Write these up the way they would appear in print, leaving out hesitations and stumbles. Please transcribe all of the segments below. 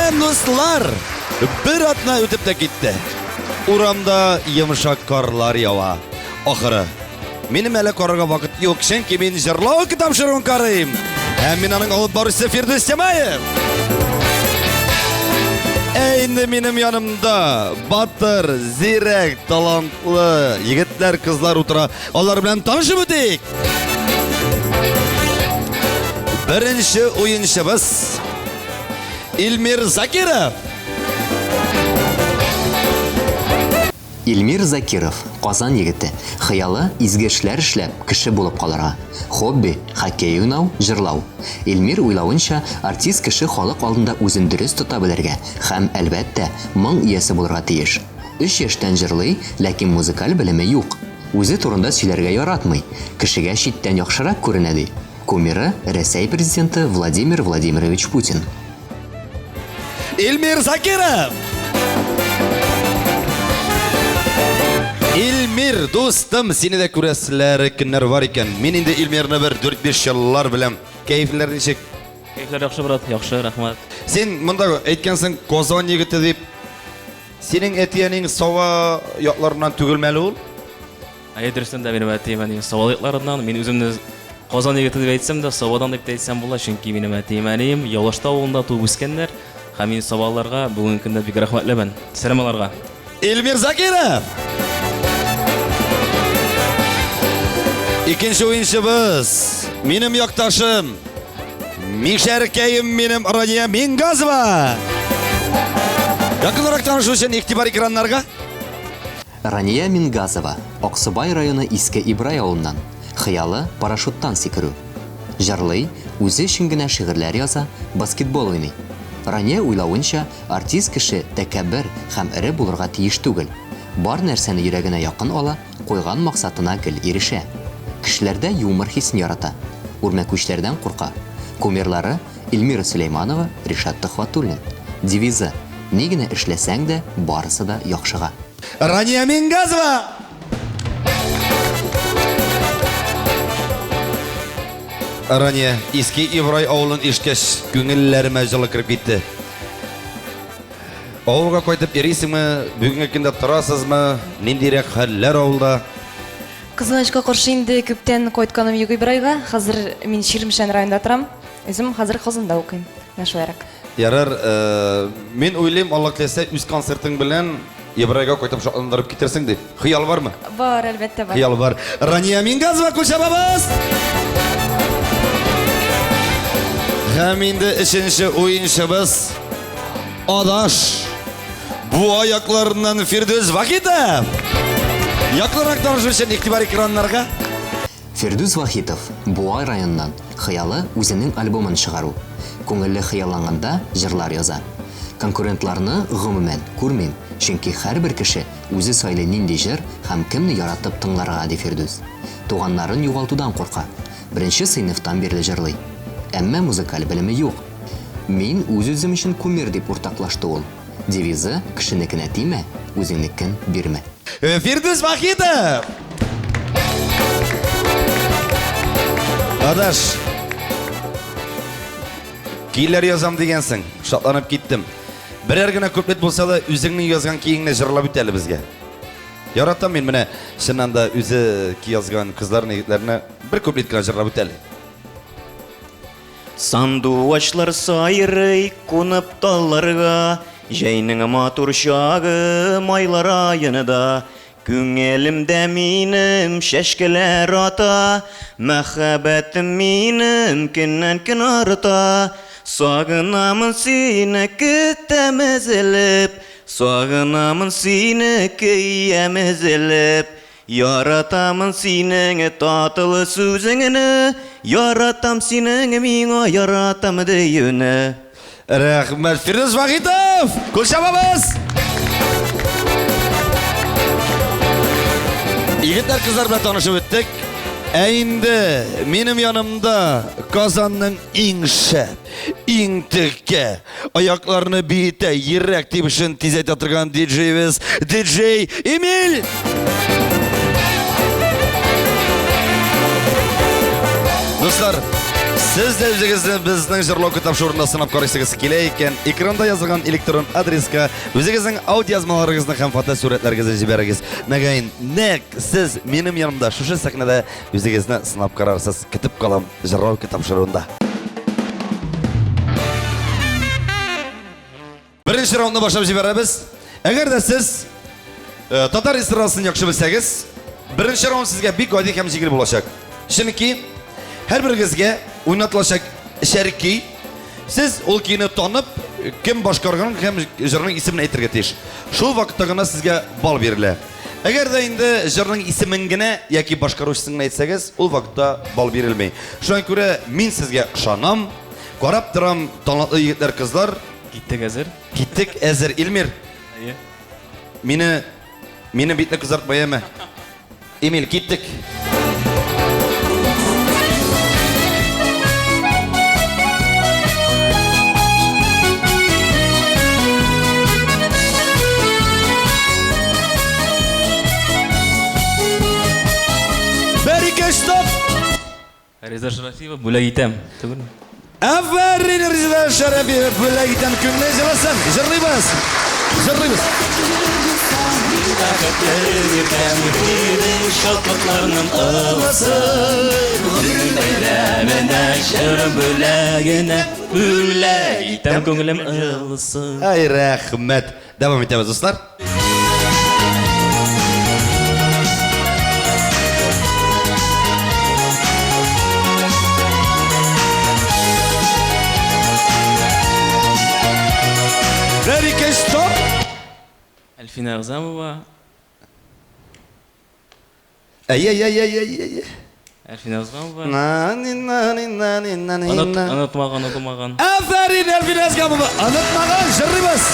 Сәлам, дуслар! Бер атна үтеп тә китте. Урамда йомшак карлар ява. Ахыры. Минем әле карарга вакыт юк, чөнки мин җырлау тапшыруын карыйм. Һәм мин аның алып баручысы Фирдүс Тямаев. Ә инде минем янымда батыр, зирәк, талантлы егетләр, кызлар утыра. Алар белән танышып үтик. Беренче уенчыбыз Илмир Закиров. Илмир Закиров, Казан егете. Хыялы, изге эшләр эшләп, кеше булып калырга. Хобби, хоккей уйнау, җырлау. Илмир уйлавынча, артист кеше халык алдында үзен дөрес тота белергә һәм, әлбәттә, моң иясе булырга тиеш. Өч яшьтән җырлый, ләкин музыкаль белеме юк. Үзе турында сөйләргә яратмый. Кешегә читтән яхшырак күренә, ди. Кумиры, Рәсәй президенты Владимир Владимирович Путин. Илмир Закиров! Илмир, дустым, сине дә күрәселәр көннәр бар икән. Мин инде Илмирны бер 4-5 еллар беләм. Кәефләр ничек? Кәефләр яхшы, брат, яхшы, рәхмәт. Син монда әйткәнсең Казан егете дип. Синең әти-әниң Сава якларыннан түгелме әле ул? Әйе, дөрестән дә минем әтием, әнием Саба якларыннан. Мин үземне Казан егете дип әйтсәм дә, Сабадан дип тә әйтсәм була, чөнки минем әтием, әнием Явлашта авылында туып үскәннәр. Һәм мин сабалыларга бүгенге көндә бик рәхмәтлемен. Сәлам аларга. Эльмир Закиров! Икенче уенчыбыз, минем якташым, мишәркәем минем Рания Мингазова. Якынрак танышу өчен игътибар экраннарга. Рания Мингазова, Аксубай районы Иске Ибрай авылыннан. Хыялы, парашюттан сикерү. Җырлый, үзе өчен генә шигырьләр яза, баскетбол уйный. Рания уйлавынча, артист кеше тәкәббер һәм эре булырга тиеш түгел. Бар нәрсәне йөрәгенә якын ала, куйган максатына гел ирешә. Кешеләрдә юмор хисен ярата. Үрмәкүчләрдән курка. Кумирлары, Эльмира Сөләйманова, Ришат Төхвәтуллин. Девизы, Ни генә эшләсәң дә, барысы да яхшыга. Рания Мингазова! Рания, Иске Ибрай авылын ишеткәч, күңелләремә җылы кереп китте. Авылга кайтып йөрисеңме? Бүгенге көндә торасызмы? Ниндирәк хәлләр авылда? Кызганычка каршы инде күптән кайтканым юк Ибрайга. Хәзер мин Чирмешән районында торам. Үзем хәзер Казанда укыйм. Менә шулайрак. Ярар, мин уйлыйм, Алла теләсә, үз концертың белән Ибрайга кайтып шатландырып китерсең дип. Хыял бармы? Бар, әлбәттә бар. Хыял бар. Рания Мингазова кул чабабыз! Һәм инде өченче уенчыбыз Адаш. Буа якларыннан Фирдүс Вахитов. Якынрак танышу өчен игътибар экраннарга. Фирдүс Вахитов, Буа районыннан, хыялы, үзенең альбомын чыгару. Күңелле хыялланганда җырлар яза. Конкурентларны, гомумән, күрмим, чөнки һәрбер кеше үзе сайлый нинди җыр һәм кемне яратып тыңларга, ди Фирдүс. Туганнарын югалтудан курка. Беренче сыйныфтан бирле җырлый. Әмма музыкаль белеме юк. Мин үз-үзем өчен кумир, дип уртаклашты ул. Девизы, кешенекенә тимә, үзеңнекен бирмә. Фирдүс Вахитов! Адаш, көйләр язам дигәнсең, шатланып киттем. Берәр генә куплет булса да, үзеңнең язган көеңне җырлап үт әле безгә. Яратам мин менә чыннан да үзе көй язган кызларны, егетләрне бер куплет кенә җырлап үт әле. Сандугачлар сайрый кунып талларга, Җәйнең матур чагы майлар аенда. Күңелемдә минем чәчкәләр ата, Мәхәббәтем минем көннән-көн арта. Сагынамын сине, көтәм өзелеп, Сагынамын сине, көям өзелеп. Яратамын синең татлы сүзеңне, Яратам синең миңа яратам диюне. Рәхмәт, Фирдүс Вахитов! Кул чабабыз! Егетләр, кызлар белән танышып үттек. Ә инде минем янымда Казанның иң шәп, иң текә, Аякларны биетә, йөрәк тибешен тизәйтә торган диджейбез, диджей Эмиль! Дуслар, Сез дә үзегезне безнең җырлау тапшыруында сынап карыйсыгыз килә икән, экранда язылган электрон адреска үзегезнең аудиоязмаларыгызны һәм фотосурәтләрегезне җибәрегез. Мөгаен, нәкъ сез минем янымда шушы сәхнәдә үзегезне сынап карарсыз. Көтеп калам җырлау тапшыруында. Беренче раундны башлап җибәрәбез. Әгәр дә сез э, татар эстрадасын яхшы белсәгез, беренче раунд сезгә бик гади һәм җиңел булачак. Чөнки һәрберегезгә уйнатылачак эчәр көй. Сез ул көйне танып, кем башкарганын һәм җырның исемен әйтергә тиеш. Шул вакытта гына сезгә балл бирелә. Әгәр дә инде җырның исемен генә яки башкаручысын гына әйтсәгез, ул вакытта балл бирелми. Шуңа күрә мин сезгә ышанам, карап торам, талантлы егетләр, кызлар. Киттек әзер. Киттек әзер. Илмир. Әйе. Мине мине битне кызартма, яме. Эмиль, киттек. Бер, ике, стоп! Реза Шарафиева бүләк итәм, түгелме? Афәрин, Резеда Шәрәфиева, бүләк итәм күңел җылысын. Җырлыйбыз. Җырлыйбыз. Шатлыкларның ылысы, Гомер бәйрәменә, җыр бүләгенә, бүләк итәм күңелем ылысын. Ай, рәхмәт. Дәвам итәбез, дуслар. Бер, ике, стоп! Әлфинә Әгъзамова. Әй, әй, әй, әй, әй, әй. Әлфинә Әгъзамова. На, ни, на, ни, на, ни, на, ни, на. Онытмаган, онытмаган. Афәрин, Әлфинә Әгъзамова. Онытмаган, җырлыйбыз.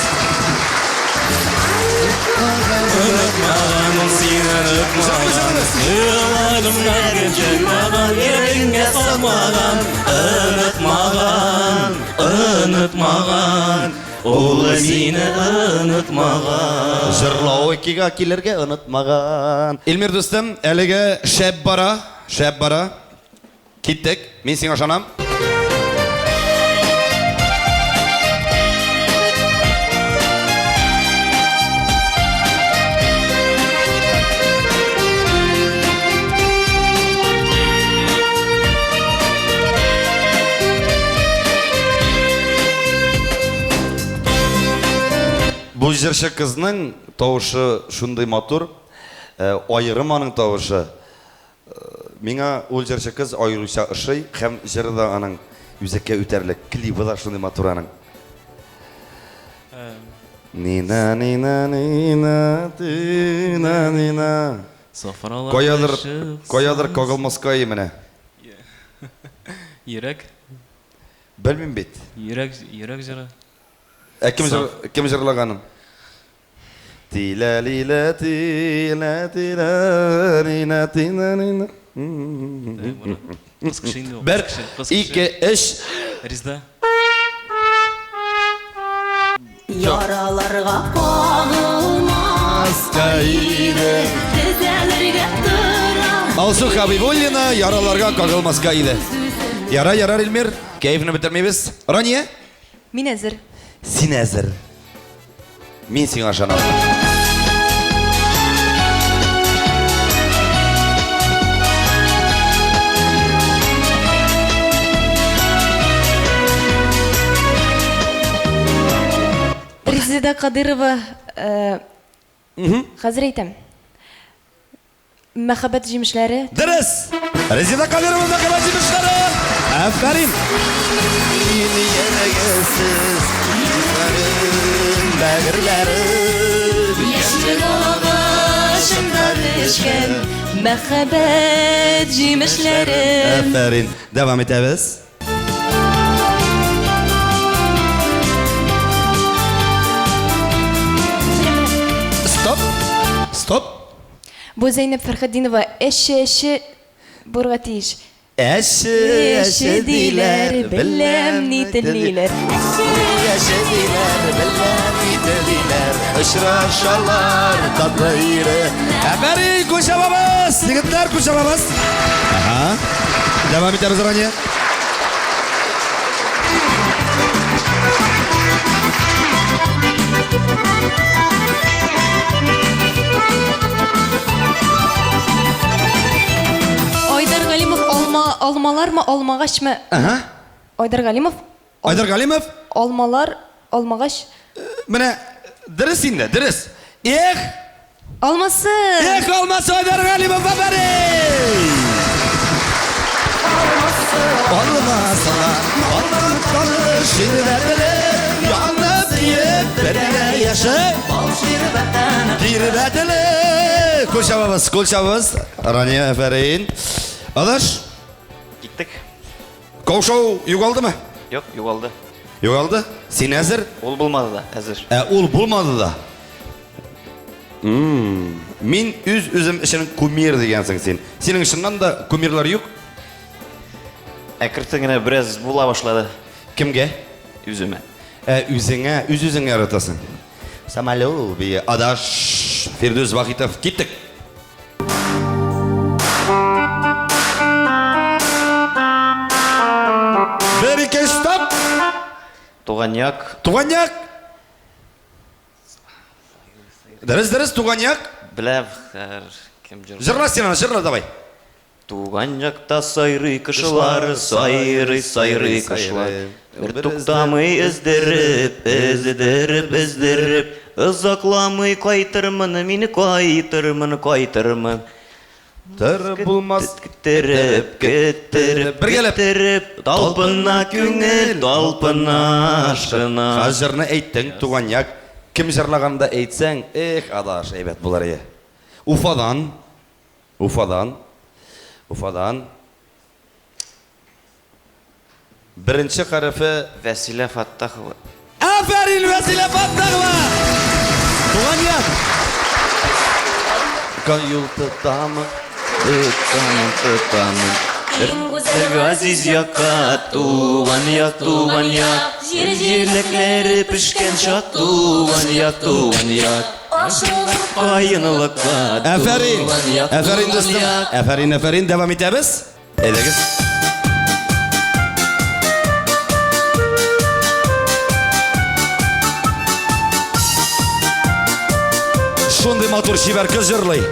Онытмаган, ул сине онытмаган. Хыялларымнан чыкмаган, йөрәгеңә салмаган. Онытмаган, онытмаган. Ул сине онытмаган. Җырлау икегә килергә онытмаган. Илмир дустым, әлеге шәп бара, шәп бара. Киттек, мин сиңа ышанам. Бу җырчы кызның тавышы шундый матур, э, аерым аның тавышы. Э, миңа ул җырчы кыз аеруча ошый һәм җыры да аның үзәккә үтәрлек, клибы да шундый матур аның. Нина, нина, нина, тина, нина. Сафралар Каядыр, каядыр кагылмаска менә. Йөрәк. Белмим бит. Йөрәк, йөрәк җыры. Ә кем җыр, кем җырлаганын? Тилә лилә тилә тилә нина тина нина. Кыз кеше инде ул. Бер, ике, өч. Резда. Яраларга кагылмаска иде, төзәлергә тора. Алсу Хабибуллина яраларга кагылмаска иде. Яра, ярар, Илмир. Кәефне бетермибез. Рания? Мин әзер. Син әзер. Мин сиңа ышанам. Резеда Кадырова, э, хәзер әйтәм. Мәхәббәт җимешләре. Дөрес! Резеда Кадырова мәхәббәт җимешләре! Афәрин! Йөрәгесез, йөрәгем, бәгырьләрем. Яшьлек агачында пешкән Мәхәббәт җимешләре. Афәрин! Дәвам итәбез. Стоп! Стоп! Бу Зәйнәб Фәрхетдинова әче әче булырга тиеш. Әче, әче диләр, беләм ни телиләр. Әче диләр, беләм ни телиләр. Очрашалар татлы ире. Афәрин, кул чабабыз! Егетләр, кул чабабыз! Ага. Дәвам итәбез, Рания. Айдар Галимов алма алмалармы алмагачмы? Ага. Айдар Галимов. Айдар Галимов. Алмалар алмагач. Менә дөрес инде, дөрес. Эх! Алмасы! Эх, алмасы Айдар Галимов, афәрин! Алмасына алматтаны ширбәтеле, янып диеп бергә яшә. Тирбәтеле! Кул чабабыз, кул чабабыз. Рания, афәрин. Адаш, Киттек. Каушау югалдымы? Юк, югалды. Югалды? Син әзер? Ул булмады да, әзер. Ә ул булмады да. Мин үз үзем өчен кумир дигәнсең син. Синең чыннан да кумирлар юк? Әкертен генә бераз була башлады. Кемгә? Үземә. Ә үзеңә, үз-үзеңә яратасың. Самолюбие, адаш, Фирдүс Вахитов, киттек. Бер, ике, стоп! Туган як. Туган як! Дөрес, дөрес, туган як. Беләм, кем җырлый. Җырла син аны, җырла давай. Туган якта сайрый кошлар, сайрый, сайрый кошлар. Бер туктамый өздереп, өздереп, өздереп. Озакламый кайтырмын, мин кайтырмын, кайтырмын. Торып булмас. Көттереп, көттереп, Бергәләп. көттереп. Талпына күңел, талпына ашкына. Хәзер җырны әйттең, туган як. Кем җырлаганда әйтсәң, эх, адаш, әйбәт булыр иде. Уфадан, Уфадан, Уфадан. Беренче хәрефе Вәсилә Фаттахова. Афәрин, Вәсилә Фаттахова! Туган як! Кан юл тотамы? Тотамын, тотамын. Иң гүзәл Газиз якка, туган як, туган як. Җир Җиләкләре пешкән чак, туган як, туган як. Ашылган Каенлыкка, Афәрин! туган як, Афәрин, туган дустым! як. Афәрин, афәрин, дәвам итәбез. Әйдәгез. Шундый матур чибәр кыз җырлый.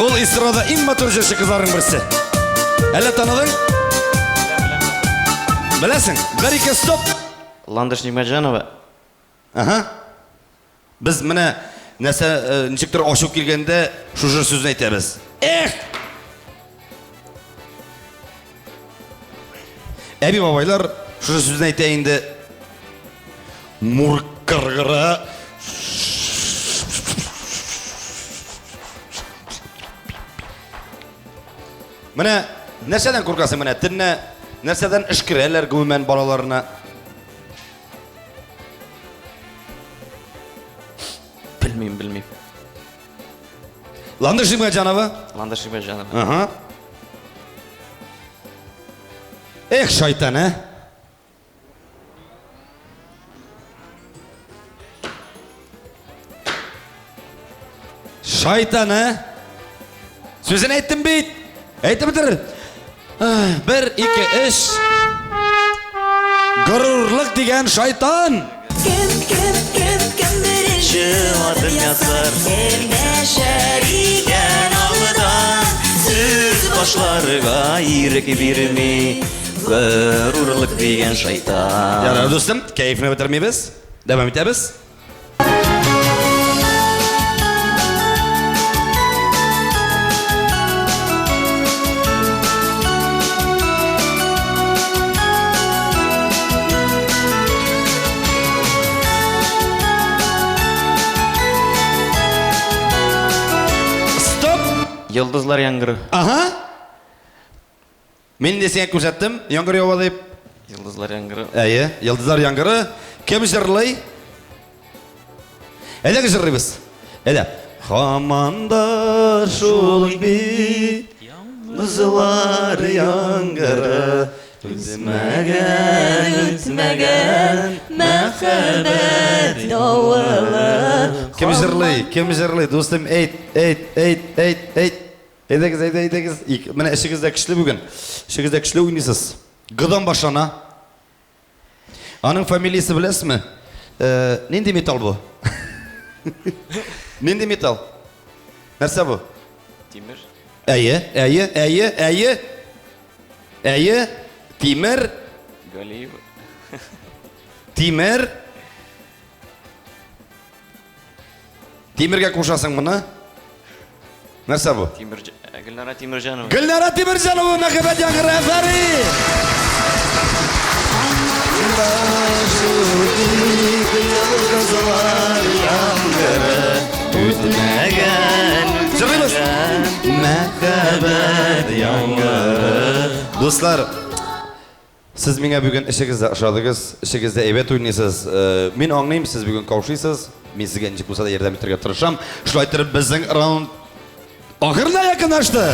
Ул эстрада иң матур җырчы кызларның берсе. Әллә таныдың? Беләсең? Бер, ике, стоп! Ландыш Нигъмәтҗанова. Ага. Без менә нәрсә э, ничектер ачу килгәндә шушы сүзне әйтәбез. Эх! Әби бабайлар шушы сүзне әйтә инде. Мур кыргыры. Менә нәрсәдән куркасың менә төнлә нәрсәдән өшкерәләр гомумән балаларына? Белмим, белмим. Ландыш Нигъмәтҗанова. Ландыш Нигъмәтҗанова. Ага. Эх, шайтан, ә? Шайтан, ә? Сүзен әйттем бит. Әйтеп бетер. Бер, ике, өч. Горурлык дигән шайтан. Кем, кем, кем, кем беренче адым ясар? Эндәшәр икән алдан? Сүз башларга ирек бирми. Горурлык дигән шайтан. Ярар, дустым, кәефне бетермибез. Дәвам итәбез. Стоп! Йолдызлар яңгыры. Ага. Мин дә сиңа күрсәттем, яңгыр ява дип. Йолдызлар яңгыры. Әйе, йолдызлар яңгыры. Кем җырлый? Әйдәгез җырлыйбыз. Әйдә. Хаман да шул бит йолдызлар яңгыры Үтмәгән, үтмәгән мәхәббәт давылы. Кем җырлый? Кем җырлый? Дустым, әйт, әйт, әйт, әйт, әйт. Әйдәгез, әйдә, әйдәгез. Ик, менә эшегез дә көчле бүген. Эшегез дә көчле уйныйсыз. Гыдан башлана. Аның фамилиясе беләсезме? Э, нинди металл бу? Нинди металл? Нәрсә бу? Тимер. Әйе, әйе, әйе, әйе. Әйе, тимер. Галиева. Тимер. Тимергә кушасың моны. Нәрсә бу? Тимер Гөлнара Тимерҗанова. Гөлнара Тимерҗанова мәхәббәт яңгыры афәрин! Үтмәгән, Җырлыйбыз. Мәхәббәт яңгыры. Дуслар, Сез миңа бүген эшегез дә ошадыгыз, эшегез дә әйбәт уйныйсыз. Э, мин аңлыйм, сез бүген каушыйсыз. Мин сезгә ничек булса да ярдәм итәргә тырышам. Шулай итеп безнең раунд ахырына якынлашты.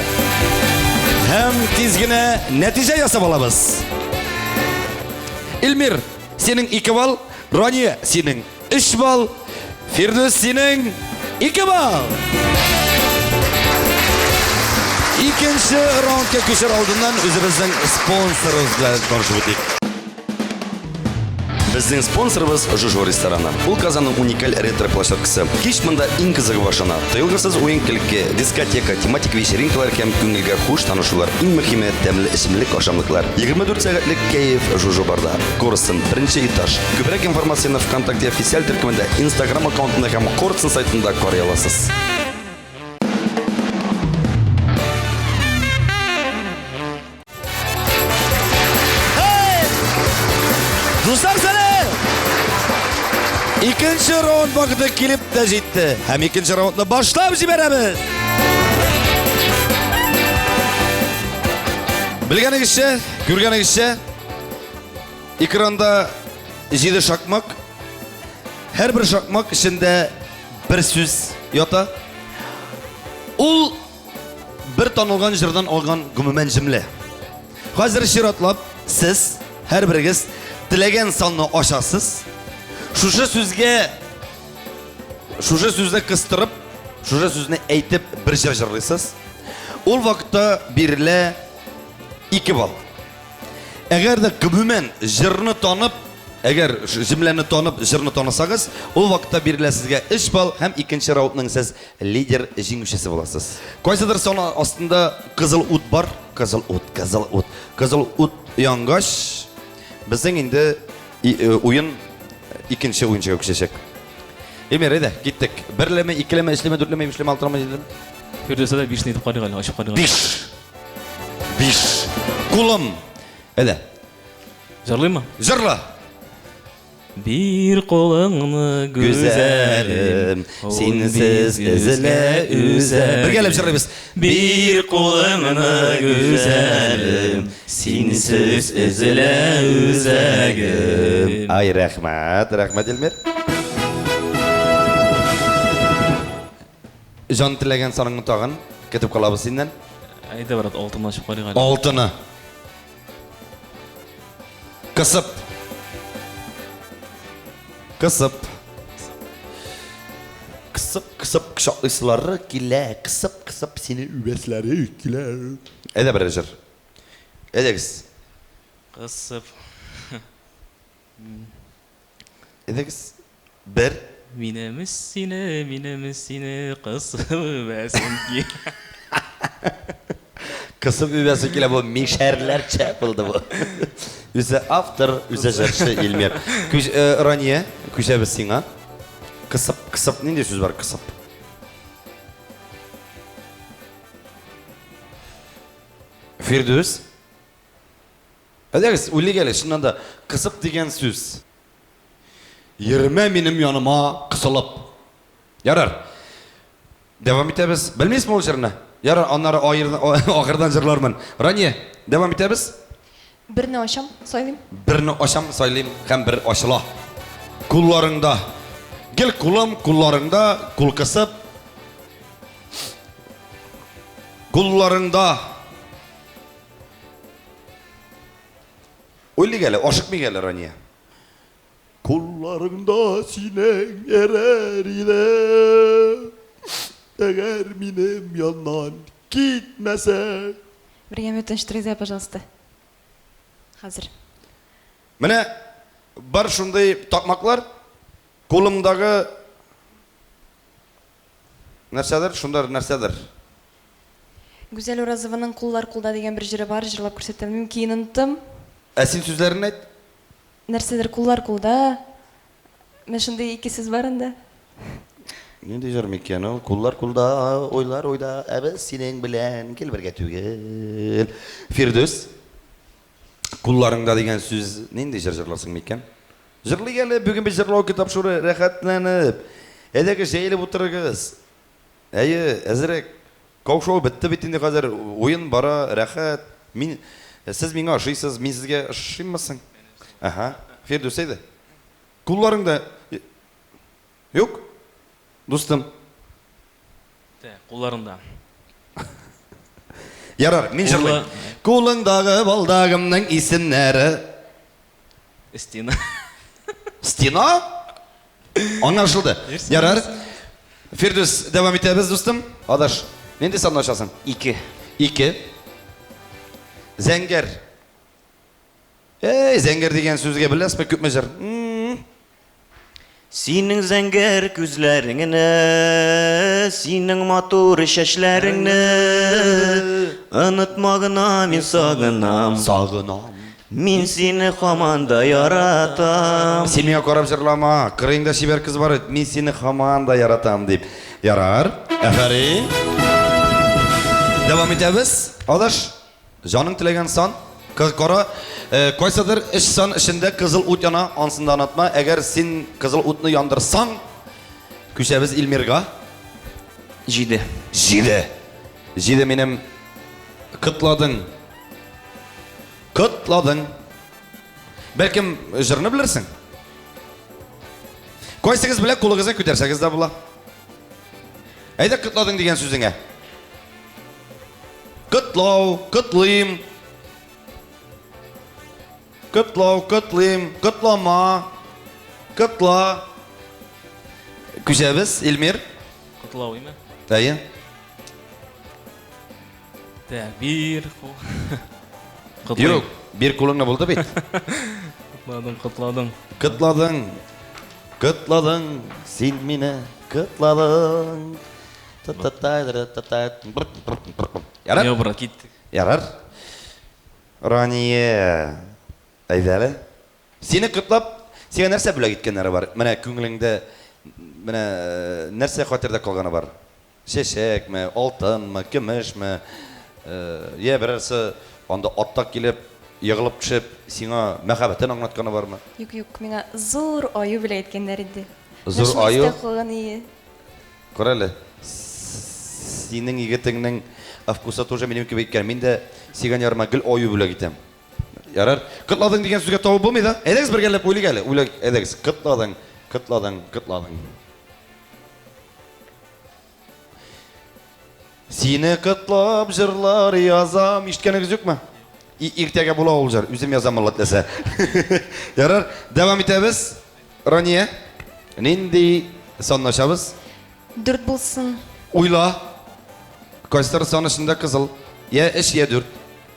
Һәм тиз генә нәтиҗә ясап алабыз. Эльмир, синең 2 балл, Рания, синең 3 балл, Фирдүс, синең 2 балл. Икенче раундка күчер алдыннан үзебезнең спонсорыбыз белән танышып үтик. Безнең спонсорыбыз Жужу рестораны. Ул Казанның уникаль ретро-площадкасы. Кич монда иң кызыгы башлана. Тыелгысыз уен-көлке, дискотека, тематик вечеринкалар һәм күңелгә хуш танышулар. Иң мөһиме, тәмле эчемлек, ашамлыклар. 24 сәгатьлек кәеф Жужу барда. Корстон, беренче этаж. Күбрәк информацияне ВКонтакте официаль төркемендә, Инстаграм аккаунтында һәм Корстон сайтында карый аласыз. Дуслар, сәлам! Икенче раунд вакыты килеп тә җитте. Һәм икенче раундны башлап җибәрәбез. Белгәнегезчә, күргәнегезчә, Экранда җиде шакмак. Һәрбер шакмак эчендә бер сүз ята. Ул бер танылган җырдан алган гомумән җөмлә. Хәзер чиратлап сез һәрберегез теләгән санны ачасыз. Шушы сүзгә шушы сүзне кыстырып, шушы сүзне әйтеп бер җыр җырлыйсыз. Ул вакытта бирелә 2 балл. Әгәр дә гомумән җырны танып, әгәр җөмләне танып, җырны танысагыз, ул вакытта бирелә сезгә 3 балл һәм икенче раундның сез лидер җиңүчесе буласыз. Кайсыдыр сан астында кызыл ут бар, кызыл ут, кызыл ут. Кызыл ут янгач, безнең инде э, уен икенче уенчыга күчәчәк. Эмир, әйдә, киттек. Берлеме, икелеме, өчлеме, дүртлеме, бишлеме, алтылымы, җиделеме? Фирдүсә дә бишне итеп карыйк әле, ачып карыйк. Биш. Биш. Кулым. Әйдә. Җырлыймы? Җырла. Бир кулыңны, гүзәлем, синсез өзелә үзәм. Бергәләп җырлыйбыз. Бир кулыңны, гүзәлем, синсез өзелә үзәгем. Ай, рәхмәт, рәхмәт, Эльмир. Җан теләгән саныңны тагын көтеп калабыз синнән. Әйдә, брат, алтынны ачып карыйк әле. Алтыны. Кысып. Кысып. Кысып, кысып кочаклыйсылары килә, кысып, кысып сине үбәсләре килә. Әйдә бер җыр. Әйдәгез. Кысып. Әйдәгез. Бер. Минем сине, минем сине кысып үбәсем килә. Кысып үбәсе килә бу мишәрләрчә булды бу. Үзе автор, үзе җырчы Илмир. Күз, э, Рания, күчәбез сиңа. Кысып, кысып нинди сүз бар кысып? Фирдүс. Әйдәгез, уйлыйк әле, чыннан да кысып дигән сүз. Йөрмә минем яныма кысылып. Ярар. Дәвам итәбез. Белмисезме ул җырны? Ярар, аннары ахырдан җырлармын. Рания, дәвам итәбез. Берне ачам, сайлыйм. Берне ачам, сайлыйм һәм бер ачыла. Кулларыңда. Гел кулым, кулларыңда, кул кысып. Кулларыңда. Уйлыйк әле, ашыкмыйк әле, Рания. Кулларыңда синең эрер идем, әгәр минем яннан китмәсәң. Бер генә минут тыныч торыгыз әле, пожалуйста. Хәзер. Менә. Бар шундый такмаклар, кулымдагы нәрсәдер, шунда нәрсәдер. Гүзәл Уразованың Куллар кулда дигән бер җыры бар, җырлап күрсәтәм. Мин көен оныттым. Ә син сүзләрен әйт. Нәрсәдер куллар кулда. Менә шундый ике сүз бар анда. Нинди җыр микән ул? Куллар кулда, уйлар уйда, ә без синең белән гел бергә түгел. Фирдүс, кулларыңда дигән сүз нинди җыр җырларсың микән? Җырлыйк әле, бүген без җырлау тапшыру, рәхәтләнеп. Әйдәгез, җәелеп утырыгыз. Әйе, әзрәк каушау бетте бит инде хәзер, уен бара, рәхәт. Мин, сез миңа ошыйсыз, мин сезгә ошыйммы соң? Әһә. Фирдүс, әйдә. Кулларыңда юк, дустым. Тә, кулларында. Ярар, мин җырлыйм. Кулыңдагы балдагымның исемнәре. Стена. Стена? Аңлашылды. Ярар. Фирдүс, дәвам итәбез, дустым. Адаш, нинди санны ачасың? Ике. Ике. Зәңгәр. Эй, зәңгәр дигән сүзгә беләсезме күпме җыр? Синең зәңгәр күзләреңне, синең матур чәчләреңне онытма гына мин сагынам. Сагынам. Мин сине һаман да яратам. Син миңа карап җырлама, кырыеңда чибәр кыз бар, мин сине һаман да яратам дип. Ярар. Афәрин. Дәвам итәбез. Адаш. Җаның теләгән сан, кара, кайсыдыр өч сан эчендә кызыл ут яна, ансын да онытма. Әгәр син кызыл утны яндырсаң, күчәбез Илмирга. Җиде. Җиде. Җиде минем котладың. Котладың. Бәлкем җырны белерсең? Кайсыгыз белә, кулыгызны күтәрсәгез дә була. Әйдә котладың дигән сүзеңә. Котлау, котлыйм. Котлау, котлыйм, котлама, котла. Күчәбез, Илмир. Котлау, име? Әйе. Так, бир кул. Котлыйм. Юк, бир кулыңны булды бит. Котладың, котладың. Котладың, котладың, син мине котладың. Ярар? Йо, брат, киттек. Ярар. Рания, әйдә әле. Сине котлап, сиңа нәрсә бүләк иткәннәре бар? Менә күңелеңдә менә нәрсә хәтердә калганы бар? Чәчәкме, алтынмы, көмешме? Я берәрсе анда атта килеп, егылып төшеп, сиңа мәхәббәтен аңлатканы бармы? Юк, юк, миңа зур аю бүләк иткәннәр иде. Зур аю? Калган ие. Кара әле, синең егетеңнең вкусы тоже минем кебек икән. Мин дә сөйгән ярыма гел аю бүләк итәм. Ярар. Котладың дигән сүзгә табып булмый да. Әйдәгез бергәләп уйлыйк әле. Уйлыйк, әйдәгез. Котладың, котладың, котладың. Сине котлап җырлар язам. Ишеткәнегез юкмы? Иртәгә була ул җыр. Үзем язам, Алла теләсә. Ярар, дәвам итәбез. Рания, нинди санны ачабыз? Дүрт булсын. Уйла. Кайсыдыр сан эчендә кызыл. Я өч, я дүрт.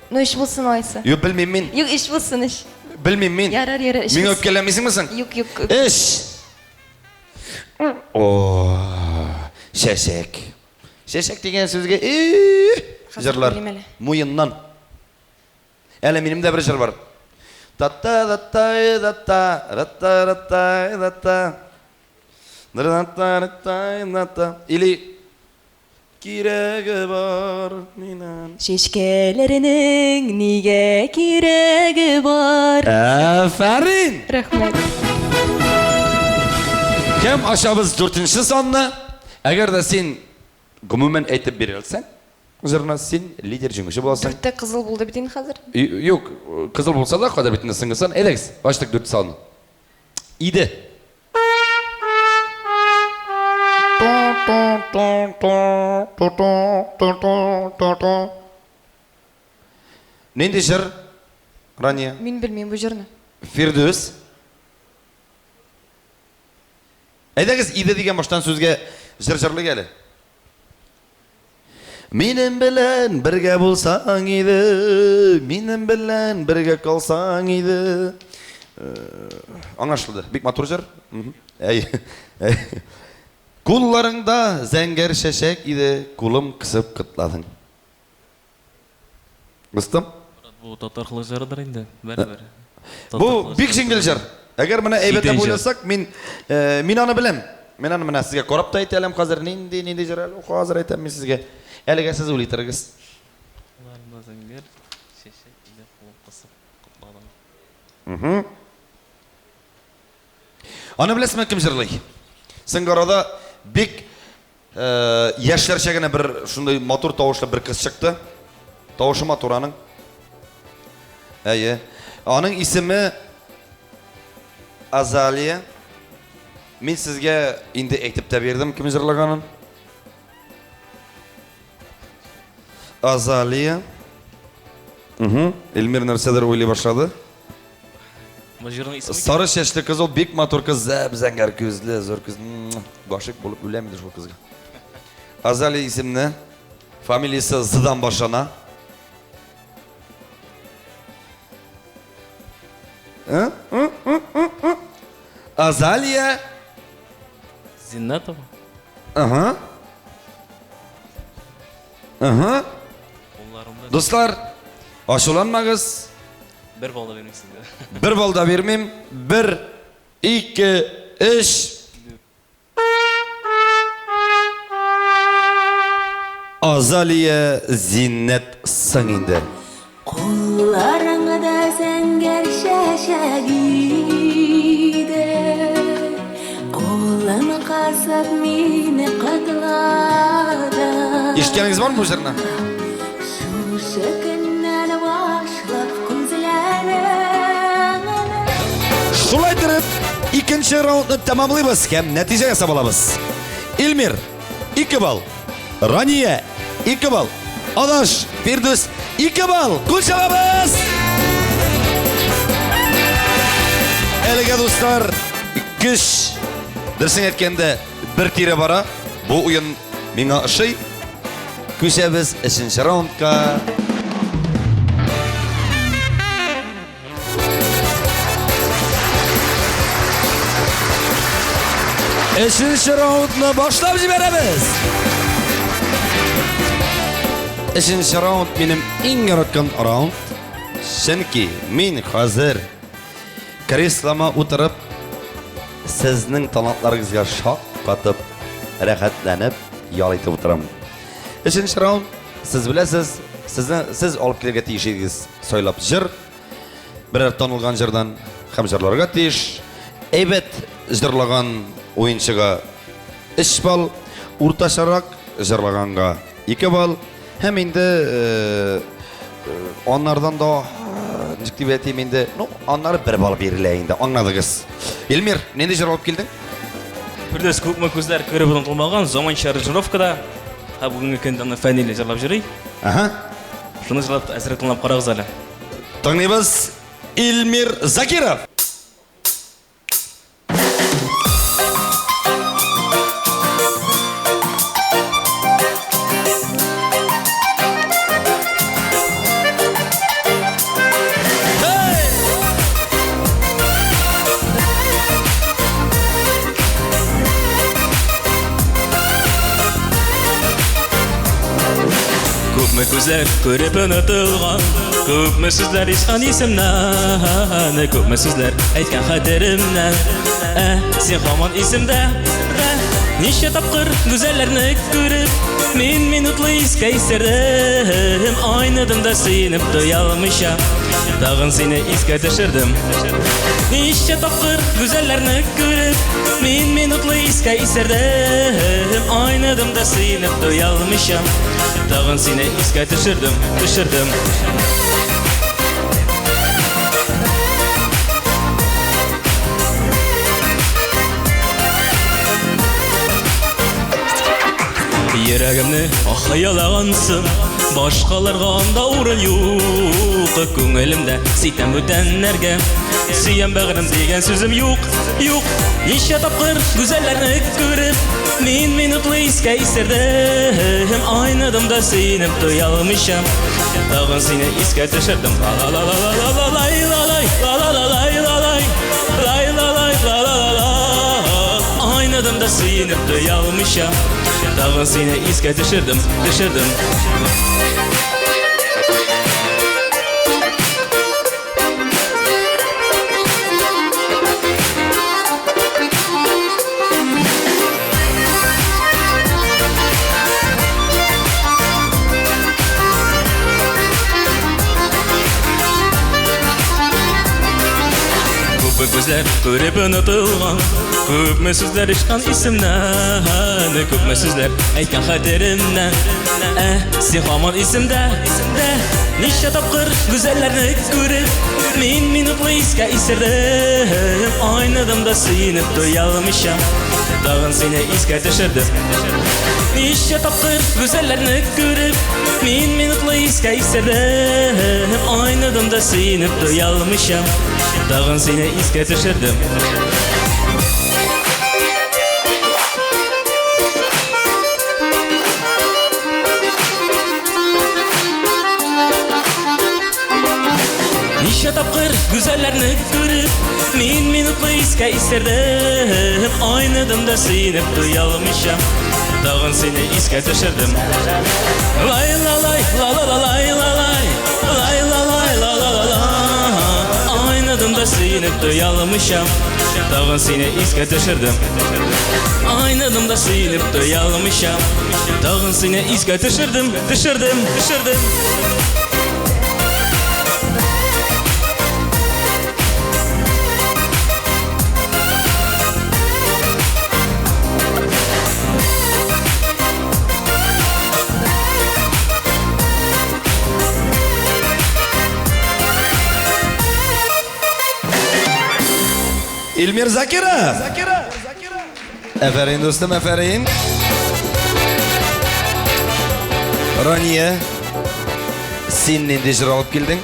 Ну, өч булсын алайса. Юк, белмим мин. Юк, өч булсын, өч. Белмим мин. Ярар, ярар, өч Миңа булсын. үпкәләмисеңме соң? Юк, юк. Өч. О, чәчәк. Чәчәк дигән сүзгә Хәзер җырлар. уйлыйм әле. Муеннан. Әле минем дә бер җыр бар. Та-та да та да та ра та ра та да та ра та ра та да та Или кирәге бар минем. Чәчкәләрнең нигә кирәге бар? Афәрин! Рәхмәт. Кем ачабыз дүртенче санны? Әгәр дә син гомумән әйтеп бирә алсаң, җырны син лидер җиңүче буласың. Дүрттә кызыл булды бит инде хәзер. Юк, кызыл булса да, кадер бит инде соңгы сан. Әйдәгез, ачтык дүрт санны. Иде. Нинди җыр, Рания? Мин белмим бу җырны. Фирдүс. Әйдәгез, иде дигән баштан сүзгә җыр җырлыйк әле. Минем белән бергә булсаң иде, минем белән бергә калсаң иде. Аңлашылды. Бик матур җыр. Әй. Кулларыңда зәңгәр чәчәк иде, кулым кысып кытладың. Дустым? Бу татар халык җырыдыр инде, бәрабер. Бу бик җиңел җыр. Әгәр менә әйбәтләп уйласак, мин мин аны беләм. Мин аны менә сезгә карап та әйтә алам хәзер нинди нинди җыр әле хәзер әйтәм мин сезгә. Әлегә сез уйлый торыгыз. Кулларыңда зәңгәр чәчәк иде, кулым кысып котладың. Аны беләсезме кем җырлый? Соңгы арада бик яшьләрчә генә бер шундый матур тавышлы бер кыз чыкты. Тавышы матур аның. Әйе. Аның исеме Азалия. Мин сезгә инде әйтеп тә бирдем кем җырлаганын. Азалия. Угу. Эльмир нәрсәдер уйлый башлады. Бу җырның исеме Сары чәчле кыз ул бик матур кыз, зәп-зәңгәр күзле, зур күз. Гашыйк булып үләм инде шул кызга. Азалия исемле, фамилиясе Здан башлана. Азалия Зиннатова. Ага. Ага. Кулларымда. Дуслар, ачуланмагыз. Бер балл да бирмим сезгә. Бер балл да бирмим. Бер, ике, өч. Азалия Зиннәт соң инде. Кулларыңда зәңгәр чәчәк иде. Кулым кысып мине котлады. Ишеткәнегез бармы бу җырны? Шушы көннән башлап күзләреңне. Шулай итеп, икенче раундны тәмамлыйбыз һәм нәтиҗә ясап алабыз. Илмир, 2 балл. Рания, 2 балл. Адаш, Фирдүс, 2 балл. Кул чабабыз! Әлегә, дуслар, көч, дөресен әйткәндә, бер тирә бара. Бу уен миңа ошый. Күчәбез өченче раундка. Өченче раундны башлап җибәрәбез. Өченче раунд минем иң яраткан раунд. Чөнки мин хәзер креслома утырып сезнең талантларыгызга шаккатып, рәхәтләнеп ял итеп утырам. Өченче раунд, сез беләсез, сезне сез алып килергә тиеш идегез сайлап җыр. Берәр танылган җырдан һәм җырларга тиеш. Әйбәт җырлаган уенчыга 3 балл, уртачарак җырлаганга 2 балл һәм инде аннардан да ничек дип әйтим инде, ну, аннары 1 балл бирелә инде, аңладыгыз. Эльмир, нинди җыр алып килдең? Фирдүс күпме күзләр күреп онытылмаган заманча аранжировкада һәм бүгенге көндә аны Фәнил җырлап йөри. Ага. Шуны җырлап әзрәк тыңлап карагыз әле. Тыңлыйбыз Илмир Закиров. Күпме күзләр күреп онытылган, күпме сүзләр язган исемнән, күпме сүзләр әйткән хәтеремнән. Ә син һаман исемдә. Ничә тапкыр гүзәлләрне күреп, мин минутлы искә исердем, айныдым да сөенеп туя алмыйча, тагын сине искә төшердем. Ничә тапкыр гүзәлләрне күреп, мин минутлы искә исердем, айныдым да сөенеп туя алмыйча, тагын сине искә төшердем, төшердем. Йөрәгемне хыялагансың, башкаларга анда урын юк. Күңелемдә ситәм бүтәннәргә, сөям бәгырем дигән сүзем юк, юк. Ничә тапкыр гүзәлләрне күреп, мин минутлы искә исердем, айныдым да сөенеп туя алмыйча, тагын сине искә төшердем. Ла-ла-ла-ла-ла-ла-лай-ла-лай, ла-ла-ла-лай-ла-лай. да сөенеп туя алмыйча, тагын сине искә төшердем, төшердем. Күпме күзләр күреп онытылган, күпме сүзләр очкан исемнән, күпме сүзләр әйткән хәтеремнән. Ә син һаман исемдә, исемдә. Ничә тапкыр гүзәлләрне күреп, мин минутлы искә исердем, айныдым да сөенеп туя алмыйча, тагын сине искә төшердем. Ничә тапкыр гүзәлләрне күреп, мин минутлы искә исердем, айныдым да сөенеп туя алмыйча, тагын сине искә төшердем. Ничә тапкыр гүзәлләрне күреп, мин минутлы искә исердем, айныдым да сөенеп туя алмыйча, тагын сине искә төшердем. Лай ла лай ла ла ла лай ла лай, лай ла лай ла ла ла ла. Айныдым да сөенеп туя алмыйча, тагын сине искә төшердем. Айныдым да сөенеп туя алмыйча, тагын сине искә төшердем, төшердем, төшердем. Илмир Закиров. Әфәрин, дустым, әфәрин. Рания, син нинди җыр алып килдең?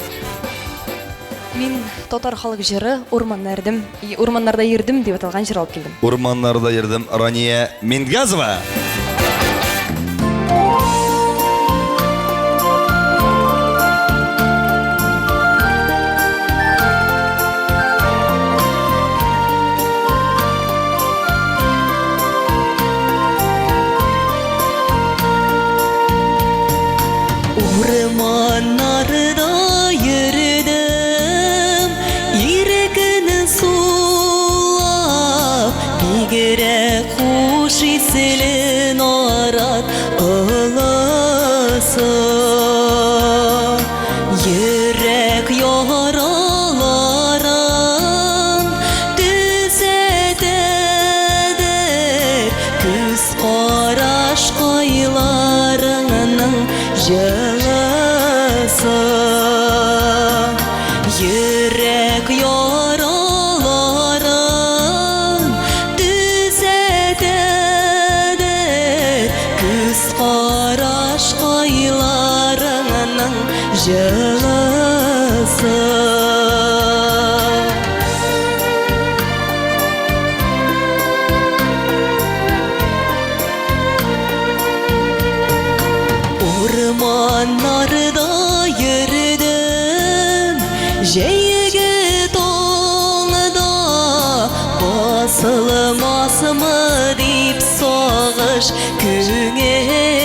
Мин татар халык җыры Урманнарда урманнарда йөрдем дип аталган җыр алып килдем. Урманнарда йөрдем, Рания Мингазова. Урманнарда йөрдем, ирекне сулап, бигрәк хуш исле нарат ылысы. Йөрәк яраларын төзәтәдер, күз караш кайларыңның җылысы. Йөрәк яраларын төзәтәдер, күз караш кайларыңның җылысы. Урманнарда йөрдем, җәйге таңда басылмасмы дип сагыш күңелдә.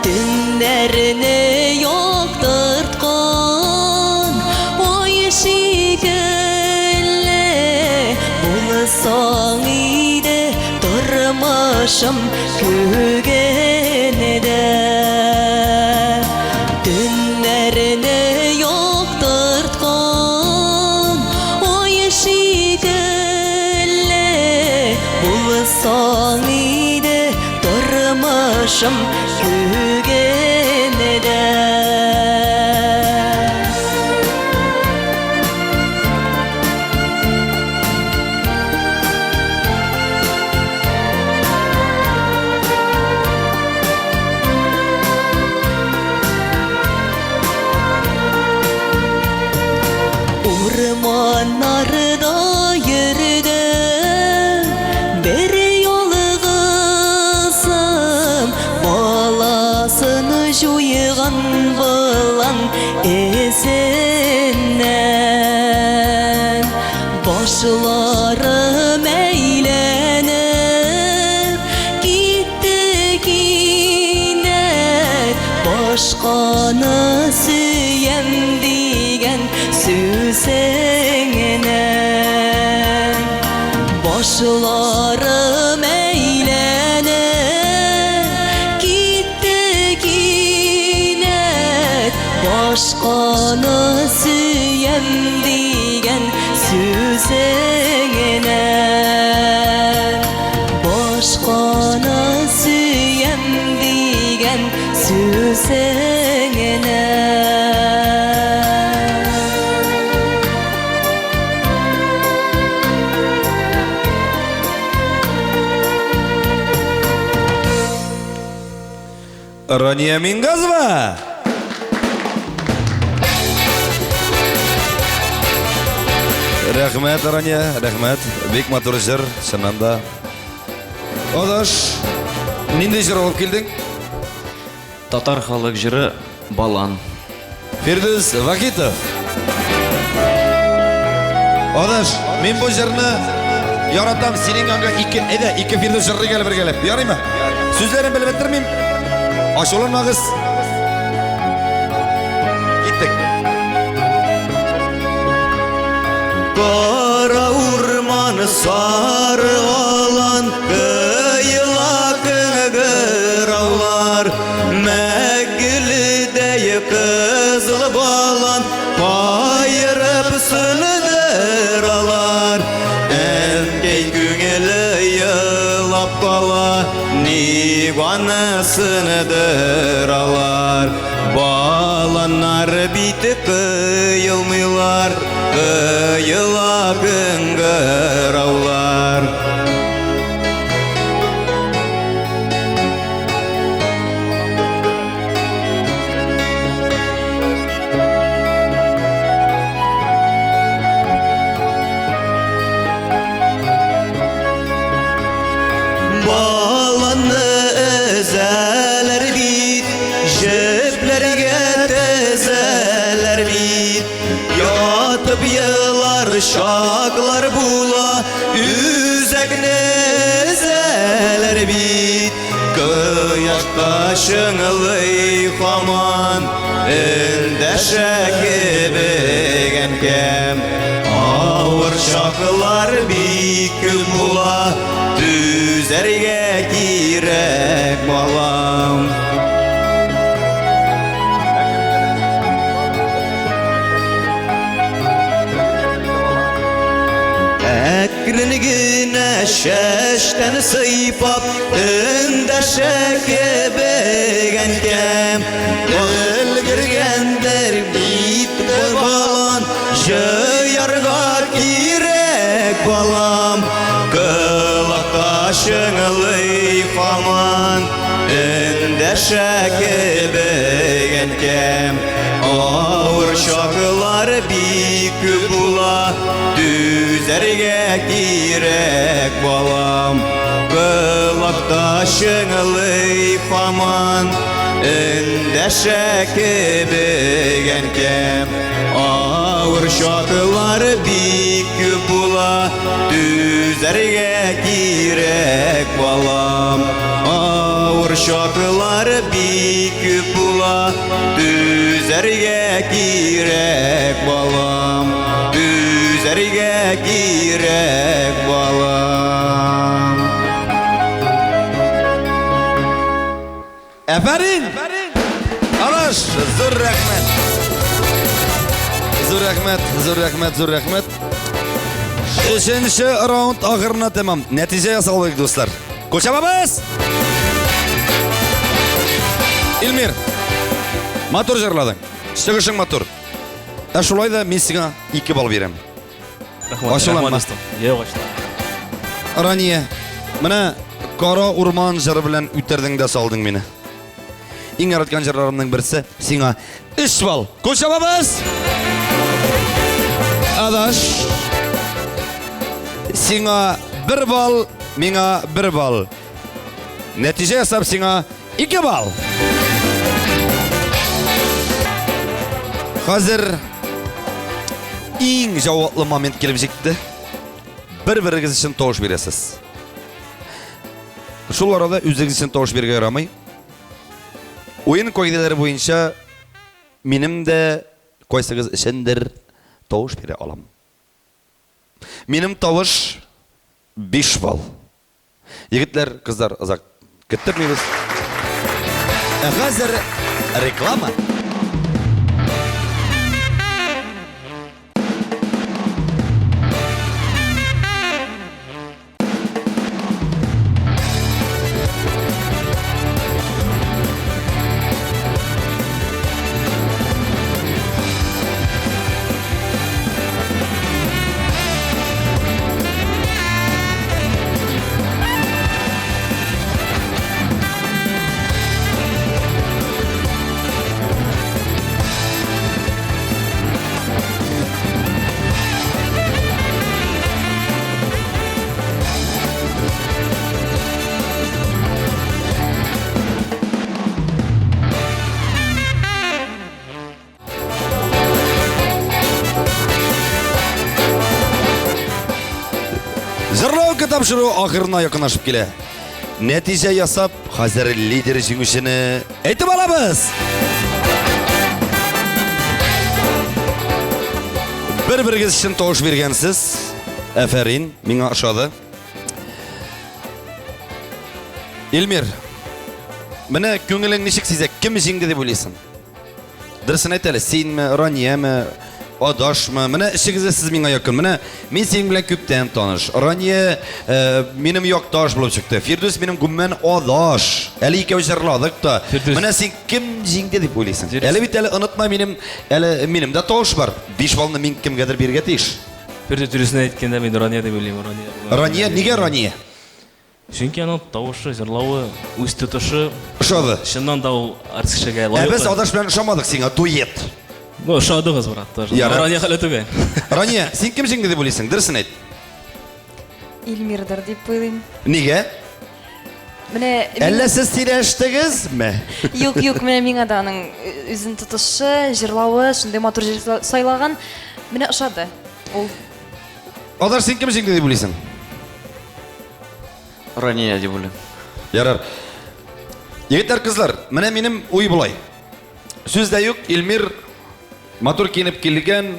Төннәрне яктырткан ай шикелле булсаң иде тормышым күгендә. Төннәрне яктырткан ай шикелле булсаң иде тормышым күгендә. Урманнарда йөрдем, бер ялгызым, баласын җуйган болан эзеннән. Башларым Башканы сөям дигән сүзеңнән Башларым әйләнеп китте кинәт Башканы сөям дигән сүзеңнән Башканы сөям дигән сүзеңнән. Рания Мингазова! Рәхмәт, Рания, рәхмәт. Бик матур җыр, чыннан да. Адаш, нинди җыр алып килдең? Татар халык җыры Балан. Фирдүс Вахитов. Адаш, мин бу җырны яратам, синең янга ике, әйдә, ике Фирдүс җырлыйк әле бергәләп. Ярыймы? Сүзләрен белеп бетермим. Ачуланмагыз. Киттек. Кара урман, сары алан, Кыела кыңгыраулар, Мәгеледәй кызыл балан, Каерып сындыралар. Әнкәй күңеле елап кала, Ник аны сындыралар? Баланнар бит кыелмыйлар, Кыела кыңгыраулар. Баланы өзәләр бит, җепләргә тезәләр бит. Ятып елар чаклар була, үзәкне өзәләр бит. Кояшта чыңлый һаман, эндәшә кебек әнкәм. Авыр чаклар бик күп була, түзәргә кирәк, балам. Әкрен генә чәчтән сыйпап, эндәшә кебек әнкәм. Өлгергәндер бит балан, җыярга кирәк, балам. Колакта чыңлый һаман, эндәшә кебек әнкәм. Авыр чаклар бик күп була, түзәргә кирәк, балам. Колакта чыңлый һаман, эндәшә кебек әнкәм. Авыр чаклар бик күп була, түзәргә кирәк, балам. Авыр чаклар бик күп була, түзәргә кирәк, балам. Түзәргә кирәк, балам. Әфәрин! Адаш, зур рәхмәт. Зур рәхмәт, зур рәхмәт, зур рәхмәт. Өченче раунд ахырына тәмам. Нәтиҗә ясалыйк, дуслар. Кул чабабыз! Илмир, матур җырладың. Чыгышың матур. Ә шулай да мин сиңа 2 балл бирәм. Рәхмәт, Ачуланма. рәхмәт, дустым. Юк, ачуланма. Рания, менә Кара урман җыры белән үтердең дә салдың мине. Иң яраткан җырларымның берсе сиңа 3 балл. Кул чабабыз! Адаш, сиңа 1 балл, миңа 1 балл. Нәтиҗә ясап сиңа 2 балл. Хәзер иң җаваплы момент килеп җитте. Бер-берегез өчен тавыш бирәсез. Шул арада үзегез өчен тавыш бирергә ярамый. Уен кагыйдәләре буенча минем дә кайсыгыз өчендер тавыш бирә алам. Минем тавыш 5 балл. Егетләр, кызлар, озак көттермибез. Ә хәзер реклама. Җырлау тапшыру ахырына якынлашып килә. Нәтиҗә ясап, хәзер лидер җиңүчене әйтеп алабыз. Бер-берегез өчен тавыш биргәнсез. Әфәрин, миңа ошады. Илмир, менә күңелең ничек сизә, кем җиңде дип уйлыйсың? Дөресен әйт әле, синме, Ранияме, Адашмы? Менә эшегездә сез миңа якын. Менә мин синең белән күптән таныш. Рания э, минем якташ булып чыкты. Фирдүс минем гомумән адаш. Әле икәү җырладык та. Фирдүс. Менә син кем җиңде дип уйлыйсың? Дөрес. Әле бит әле онытма минем, әле минем дә тавыш бар. 5 баллны мин кемгәдер бирергә тиеш. Фирдүс дөресен әйткәндә мин Рания дип уйлыйм. Рания. Рания, нигә Рания? Чөнки аның тавышы, җырлавы, үз тотышы Ошады. чыннан да ул артист кешегә Ә лаеклы. без Адаш белән ошамадык сиңа, дуэт. Ну, ошадыгыз, брат, тоже. Ярар. Рания хәле түгел. Рания, син кем җиңде дип уйлыйсың? Дөресен әйт. Илмирдыр дип уйлыйм. Нигә? Менә мин- Әллә сез сөйләштегезме? Юк, юк, менә миңа да аның үзен тотышы, җырлавы, шундый матур җыр сайлаган. Менә ошады. Ул Адаш, син кем җиңде дип уйлыйсың? Рания дип уйлыйм. Ярар. Егетләр, кызлар, менә минем уй болай. Сүз дә юк, Илмир матур киенеп килгән,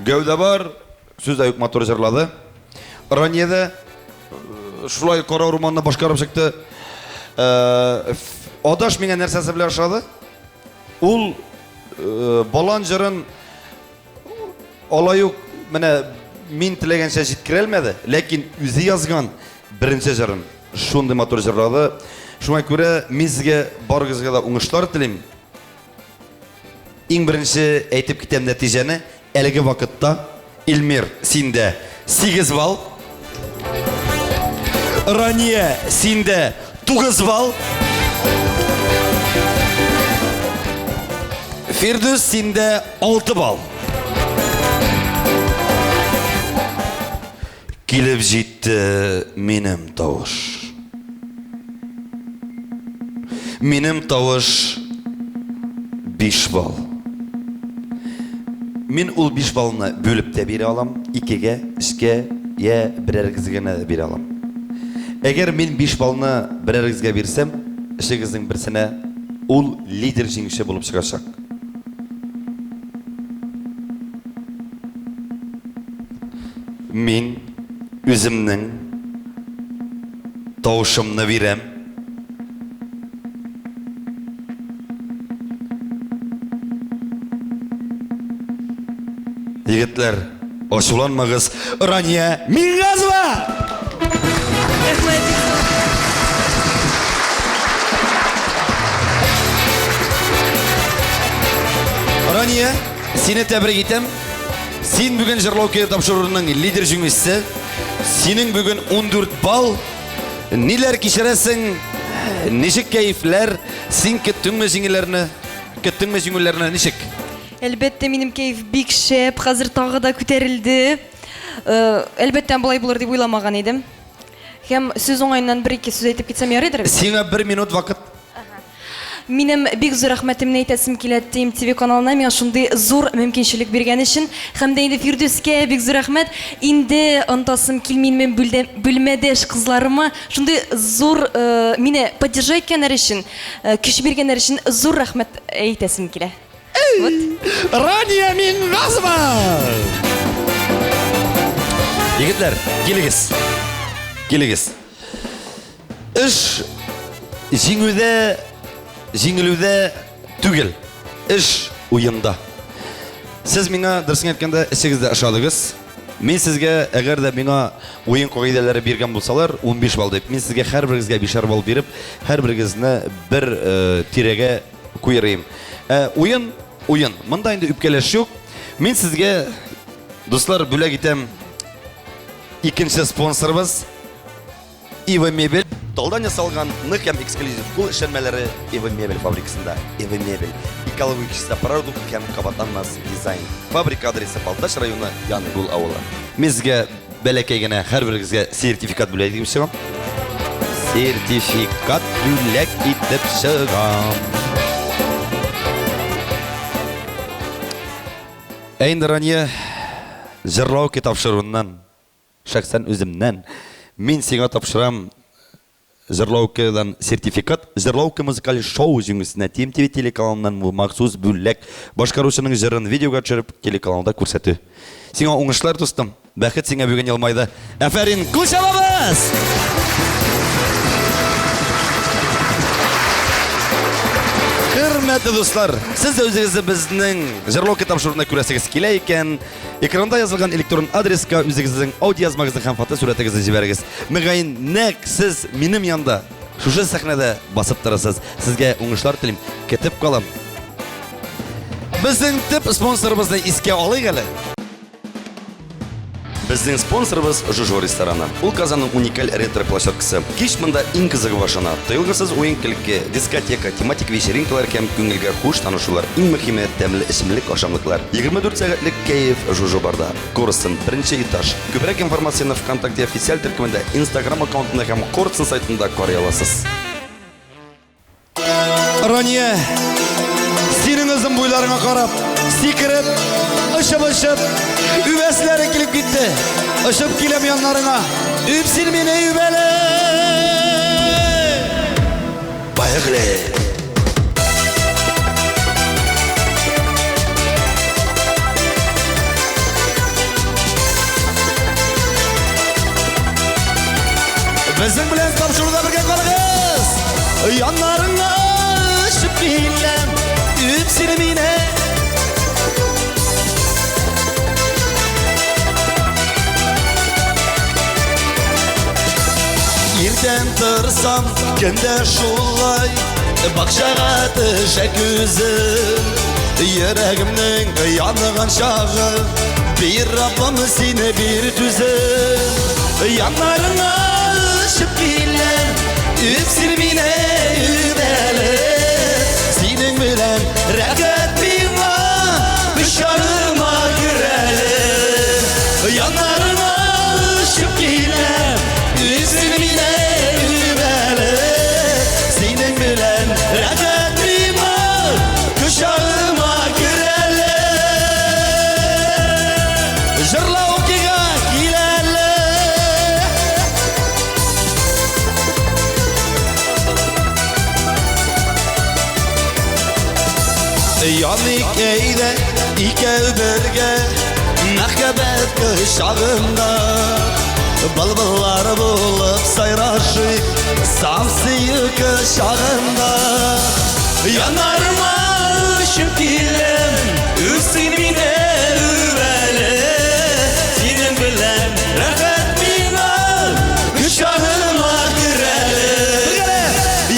гәүдә бар, сүз дә юк, матур җырлады. Рания дә э, шулай кара урманны башкарып чыкты. Э, Адаш миңа нәрсәсе белән ошады? Ул э, балан җырын алай ук менә мин теләгәнчә җиткерәлмәде, ләкин үзе язган беренче җырын шундый матур җырлады. Шуңа күрә мин сезгә барыгызга да уңышлар телим. Иң беренче әйтеп китәм нәтиҗәне. Әлеге вакытта Илмир синдә 8 балл. Рания синдә 9 балл. Фирдүс синдә 6 балл. Килеп җитте минем тавыш. Минем тавыш 5 балл. Мин ул 5 баллны бүлеп тә бирә алам, 2-гә, 3-кә, я берәрегезгә генә дә бирә алам. Әгәр мин 5 баллны берәрегезгә бирсәм, эшегезнең берсенә ул лидер җиңүче булып чыгачак. Мин үземнең тавышымны бирәм. Егетләр, ачуланмагыз. Рания Миңгазова! Рәхмәт. Рания, сине тәбрик итәм. Син бүген җырлау көе тапшыруының лидер җиңүчесе. Синең бүген 14 балл. Ниләр кичерәсең? Ничек кәефләр? Син көттеңме җиңүләрне? Көттеңме җиңүләрне? Ничек? Әлбәттә, минем кәеф бик шәп, хәзер тагы да күтәрелде. Э, Әлбәттә, болай булыр дип уйламаган идем. Һәм сүз уңаеннан бер-ике сүз әйтеп китсәм ярыйдыр бит? Сиңа бер минут вакыт. Минем бик зур рәхмәтемне әйтәсем килә TMTV каналына миңа шундый зур мөмкинчелек биргән өчен. Һәм дә инде Фирдүскә бик зур рәхмәт. Инде онытасым килми минем бүлмәдәш кызларыма шундый зур мине поддержать иткәннәр өчен, көч биргәннәр өчен зур рәхмәт әйтәсем килә. Вот. Рания Мингазова! Егетләр, килегез. Килегез. Эш җиңүдә, җиңелүдә түгел. Эш уенда. Сез миңа, дөресен әйткәндә, эшегез дә ошадыгыз. Мин сезгә, әгәр дә миңа уен кагыйдәләре биргән булсалар, 15 балл дип, мин сезгә һәрберегезгә бишәр балл биреп, һәрберегезне бер э, тирәгә куерыйм. Ә, уен, уен. Монда инде үпкәләш юк. Мин сезгә, дуслар, бүләк итәм икенче спонсорыбыз Ива Мебель. Талдан ясалган нык һәм эксклюзив кул эшләнмәләре Ива Мебель фабрикасында. Ива Мебель. Экологик чиста продукт һәм кабатланмас дизайн. Фабрика адресы Балтач районы Янгул авылы. Мин сезгә бәләкәй генә һәрберегезгә сертификат бүләк итеп чыгам. Сертификат бүләк итеп чыгам. Ә инде Рания җырлау тапшыруыннан Шәхсән үземнән мин сиңа тапшырам Җырлаукедан сертификат, Җырлауке музыкаль шоу җиңүчесенә TMTV телеканалыннан махсус бүләк, башкаручының җырын видеога төшереп, телеканалда күрсәтү. Сиңа уңышлар, дустым! Бәхет сиңа бүген елмайды. Афәрин! Кул чабабыз! Хөрмәтле дуслар, сез дә үзегезне безнең Җырлауке тапшыруында күрәсегез килә икән, Экранда язылган электрон адреска үзегезнең аудиоязмагызны һәм фотосурәтегезне җибәрегез. Мөгаен, нәкъ сез минем янда, шушы сәхнәдә басып торырсыз. Сезгә уңышлар телим. Көтеп калам. Безнең төп спонсорыбызны искә алыйк әле. Безнең спонсорыбыз Жужо рестораны. Ул Казанның уникаль ретро-площадкасы. Кич монда иң кызыгы башлана. Тыелгысыз уен-көлке, дискотека, тематик вечеринкалар һәм күңелгә хуш танышулар. Иң мөһиме, тәмле эчемлек, ашамлыклар. 24 сәгатьлек кәеф Жужо барда. Корстон, беренче этаж. Күбрәк информацияне ВКонтакте официаль төркемендә, Инстаграм аккаунтында һәм Корстон сайтында карый аласыз. Рания, синең озын буйларыңа карап, сикереп, очып-очып, үбәсләре килеп китте. Очып киләм яннарыңа. Үп син мине, үп әле! Поехали! Безнең белән тапшыруда бергә калыгыз! Яннарыңа очып киләм, үп сине мине. Иртән торсам, көндә шулай Бакчага төшә күзем. Йөрәгемнең янган чагы, бир Раббым сине бир түзем. Яннарыңа очып киләм, үп син мине, үп әле. Синең белән рәхәт миңа, кочагыма кер әле. Яннарыңа очып киләм, үп син мине, үп әле. Синең белән рәхәт миңа, кочагыма кер әле. Җырлаукига кил әле. Яныйк әйдә икәү бергә мәхәббәт кочагында. Былбыллар булып сайрашыйк саф сөю кочагында. Яннарыма очып киләм, үп син мине, үп әле. Синең белән рәхәт миңа, кочагыма кер әле.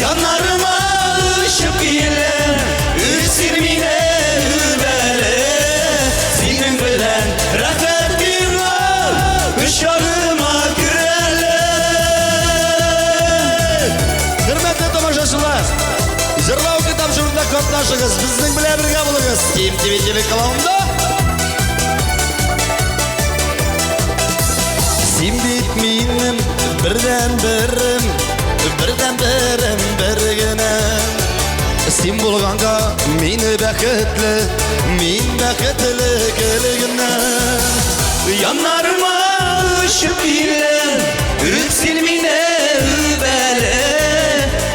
Яннарыма очып киләм, үп син мине, үп әле. Синең белән рәхәт миңа, кочагыма кер әле. Хөрмәтле тамашачылар, Җырлау тапшыруында катнашыгыз, безнең белән бергә булыгыз. Тим ТВ телеканалында. Син бит минем бердән берем, бердән берем бер генә. Син булганга мин бәхетле, мин бәхетле гел генә. Яннарыма очып киләм, үп син мине, үп әле.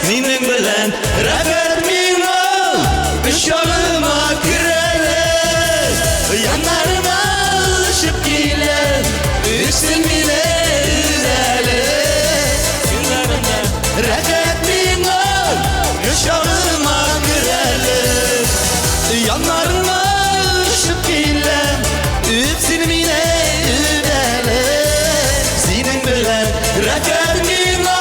Синең белән рәхәт миңа, кочагыма кер әле. Яннарыма очып киләм, үп син мине, үп әле. Рәхәт миңа, кочагыма кер әле. Яннарыма очып киләм, үп син мине, үп әле. Синең белән рәхәт миңа,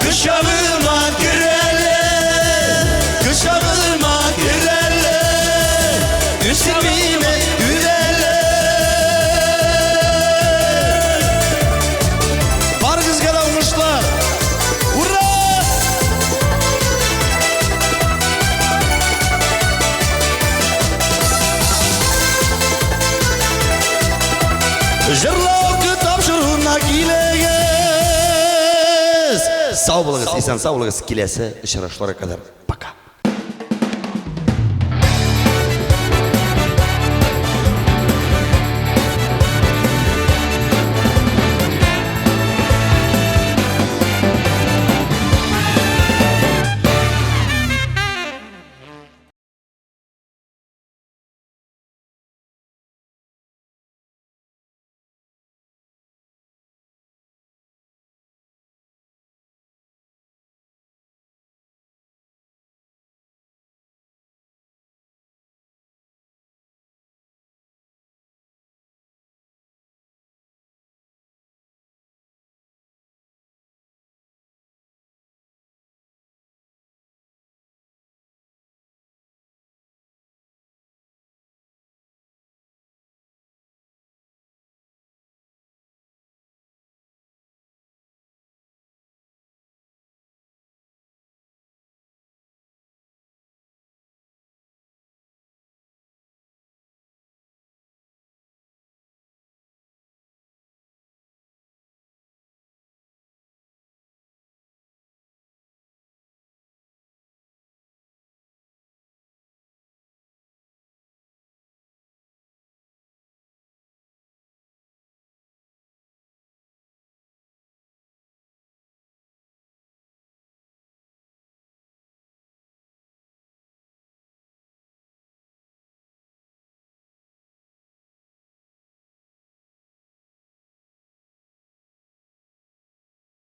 кочагыма кер әле. Кочагыма кер әле. Үп син мине, үп әле. Барыгызга да уңышлар! Ура! Җырлау тапшыруына килегез! Сау булыгыз, исән сау булыгыз, киләсе очрашуларга кадәр.